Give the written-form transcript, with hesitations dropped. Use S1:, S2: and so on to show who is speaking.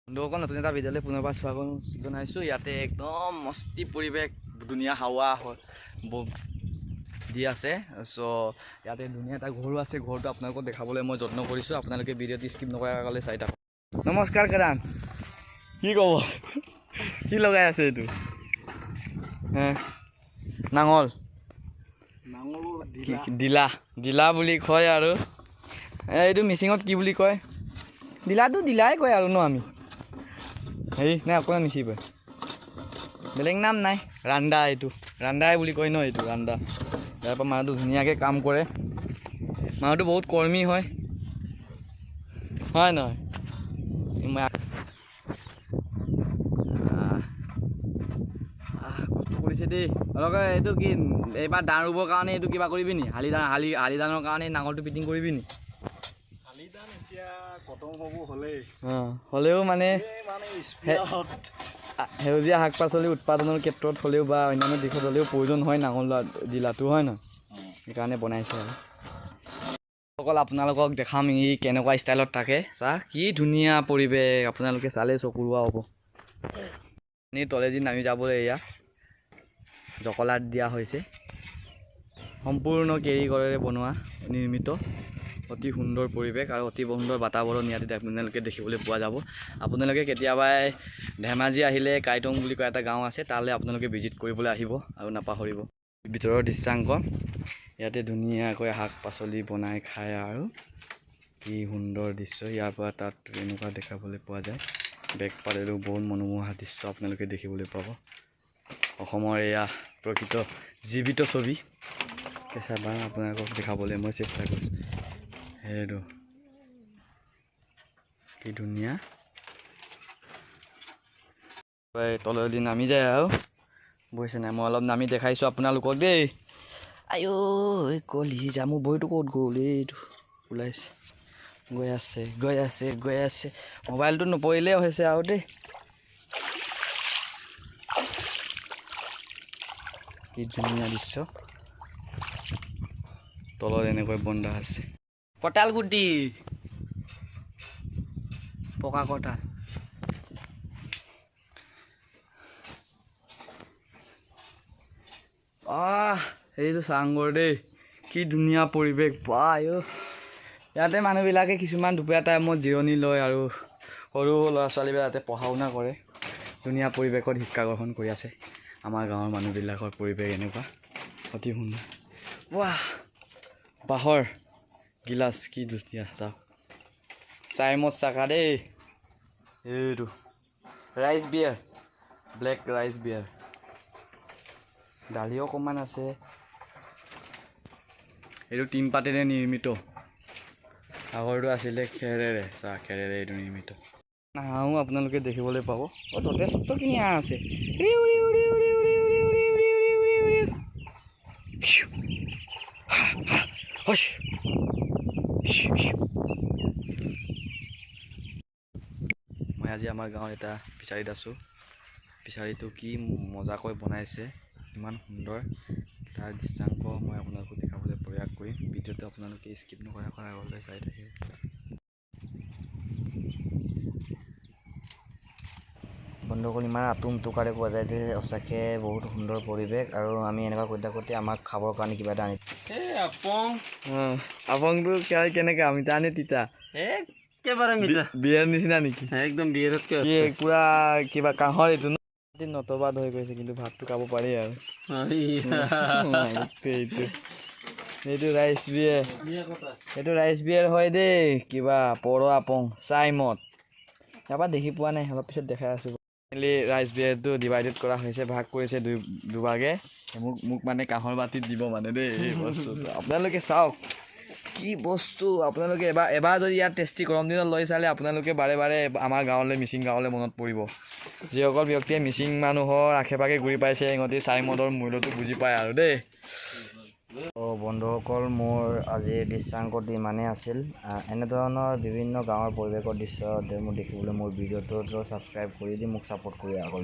S1: বন্ধুসকল, নতুন এটা ভিডিঅ'লৈ পুনৰবাৰ স্বাগতম জনাইছোঁ। ইয়াতে একদম মস্তি পৰিৱেশ, ধুনীয়া হাৱা দি আছে। চ' ইয়াতে ধুনীয়া এটা ঘৰো আছে, ঘৰটো আপোনালোকক দেখাবলৈ মই যত্ন কৰিছোঁ। আপোনালোকে ভিডিঅ'টো স্কিপ নকৰাকৈ চাই থাকক। নমস্কাৰ কেদান, কি ক'ব, কি লগাই আছে এইটো? হে নাঙল দিলা দিলা বুলি কয় আৰু এইটো মিচিঙত কি বুলি কয়? দিলাটো দিলাই কয় আৰু ন আমি হেৰি নাই অকণমান মিচি কয়, বেলেগ নাম নাই। ৰান্দা, এইটো ৰান্দাই বুলি কয় ন, এইটো ৰান্দা। ইয়াৰ পৰা মানুহটো ধুনীয়াকৈ কাম কৰে, মানুহটো বহুত কৰ্মী হয়, হয় নহয়? কষ্ট কৰিছে দেই অলপ। এইটো কি এইবাৰ ধান ৰুবৰ কাৰণে এইটো কিবা কৰিবি নি? শালি ধান, শালি ধানৰ কাৰণে নাঙলটো ফিটিং কৰিবি নি? হ'লেও মানে সেউজীয়া শাক পাচলি উৎপাদনৰ ক্ষেত্ৰত হ'লেও বা অন্যান্য দিশত হ'লেও প্ৰয়োজন হয় নাঙল দিলাটো, হয় নহয়? সেইকাৰণে বনাইছে। আৰু অকল আপোনালোকক দেখাম ই কেনেকুৱা ষ্টাইলত থাকে। চাহ কি ধুনীয়া পৰিৱেশ, আপোনালোকে চালে চকুৰোৱা হ'ব। তলেদি নামি যাবলৈ এয়া জকলাত দিয়া হৈছে, সম্পূৰ্ণ কেৰিগৰেৰে বনোৱা নিৰ্মিত। অতি সুন্দৰ পৰিৱেশ আৰু অতি সুন্দৰ বাতাবৰণ ইয়াতে আপোনালোকে দেখিবলৈ পোৱা যাব। আপোনালোকে কেতিয়াবা ধেমাজি আহিলে কাইটং বুলি কোৱা এটা গাঁও আছে, তালৈ আপোনালোকে ভিজিট কৰিবলৈ আহিব আৰু নাপাহৰিব। ভিতৰৰ দৃশ্যাংক ইয়াতে ধুনীয়াকৈ শাক পাচলি বনাই খায় আৰু কি সুন্দৰ দৃশ্য। ইয়াৰ পৰা তাত এনেকুৱা দেখাবলৈ পোৱা যায়। বেক পালেও বহুত মনোমোহা দৃশ্য আপোনালোকে দেখিবলৈ পাব। অসমৰ এয়া প্ৰকৃত জীৱিত ছবি কেঁচা বাঁহ আপোনালোকক দেখাবলৈ মই চেষ্টা কৰিছোঁ। সেইটো কি ধুনীয়া, তলেদি নামি যায় আৰু বুজিছে নাই? মই অলপ নামি দেখাইছোঁ আপোনালোকক দেই। আইঅ কলিজা, মোৰ বহীটো ক'ত গ'ল? এইটো ওলাইছে, গৈ আছে গৈ আছে গৈ আছে। মোবাইলটো নপৰিলেই হৈছে আৰু দেই। কি ধুনীয়া দৃশ্য, তলত এনেকৈ বন্ধা আছে। কঁঠাল গুটি, পকা কঁঠাল। আহ এইটো চাংঘৰ দেই, কি ধুনীয়া পৰিৱেশ বা। ইয়াতে মানুহবিলাকে কিছুমান দুপৰীয়া টাইমত জিৰণি লয় আৰু সৰু ল'ৰা ছোৱালীবিলাক ইয়াতে পঢ়া শুনা কৰে। ধুনীয়া পৰিৱেশত শিক্ষা গ্ৰহণ কৰি আছে। আমাৰ গাঁৱৰ মানুহবিলাকৰ পৰিৱেশ এনেকুৱা অতি সুন্দৰ। ৱাহ, বাঁহৰ গিলাচ কি ধুনীয়া, চাওক। চাইমদ চাকা দেই, এইটো rice beer, black rice beer. দালি অকণমান আছে। এইটো টিনপাতেৰে নিৰ্মিত, আগৰটো আছিলে খেৰেৰে, চাহ খেৰেৰে এইটো নিৰ্মিত। হাঁহো আপোনালোকে দেখিবলৈ পাব। অ' যথেষ্টখিনি হাঁহ আছে। মই আজি আমাৰ গাঁৱত এটা ফিচাৰীত আছোঁ। ফিচাৰীটো কি মজাকৈ বনাইছে, ইমান সুন্দৰ। তাৰ দৃশ্যাংক মই আপোনালোকক দেখাবলৈ প্ৰয়াস কৰিম। ভিডিঅ'টো আপোনালোকে স্কিপ নকৰাকৈ আগলৈ চাই থাকিব।
S2: বন্ধুসকল, ইমান আতুম টোকাৰে কোৱা যায় যে সঁচাকৈ বহুত সুন্দৰ পৰিৱেশ। আৰু আমি এনেকুৱা কৰি থাকোঁতে আমাক খাবৰ কাৰণে কিবা এটা আনি
S1: আপং আপংটো কেনেকুৱা, মিঠা নে তিতা?
S3: একেবাৰে মিঠা,
S1: বিয়াৰ নিচিনা নেকি?
S3: একদম বিয়াৰতকৈ
S1: পুৰা কিবা কাঁহৰ এইটো ন নতবাদ হৈ গৈছে, কিন্তু ভাতটো খাব পাৰি আৰু। এইটো এইটো ৰাইচ বিয়েৰ, এইটো ৰাইচ বিয়েৰ হয় দেই, কিবা পৰ আপং চাইমদ। ইয়াৰ পৰা দেখি পোৱা নাই, অলপ পিছত দেখাই আছোঁ। ৰাইচ বিয়েৰটো ডিভাইডেড কৰা হৈছে, ভাগ কৰিছে দুভাগে। মোক মানে কাঁহৰ বাতিত দিব মানে দেই এই বস্তুটো। আপোনালোকে চাওক কি বস্তু। আপোনালোকে এবাৰ যদি ইয়াত টেষ্টি গৰম দিনত লৈ চালে আপোনালোকে বাৰে বাৰে আমাৰ গাঁৱলৈ, মিচিং গাঁৱলৈ মনত পৰিব। যিসকল ব্যক্তিয়ে মিচিং মানুহৰ আশে পাশে ঘূৰি পাইছে, সিহঁতি চাইমদৰ মূল্যটো বুজি পায় আৰু দেই।
S2: বন্ধুসকল, মোৰ আজিৰ দৃশ্যাংকটো ইমানেই আছিল। এনেধৰণৰ বিভিন্ন গাঁৱৰ পৰিৱেশৰ দৃশ্য মোৰ দেখিবলৈ মোৰ ভিডিঅ'টো ছাবস্ক্ৰাইব কৰি দি মোক ছাপোৰ্ট কৰি আগলৈ।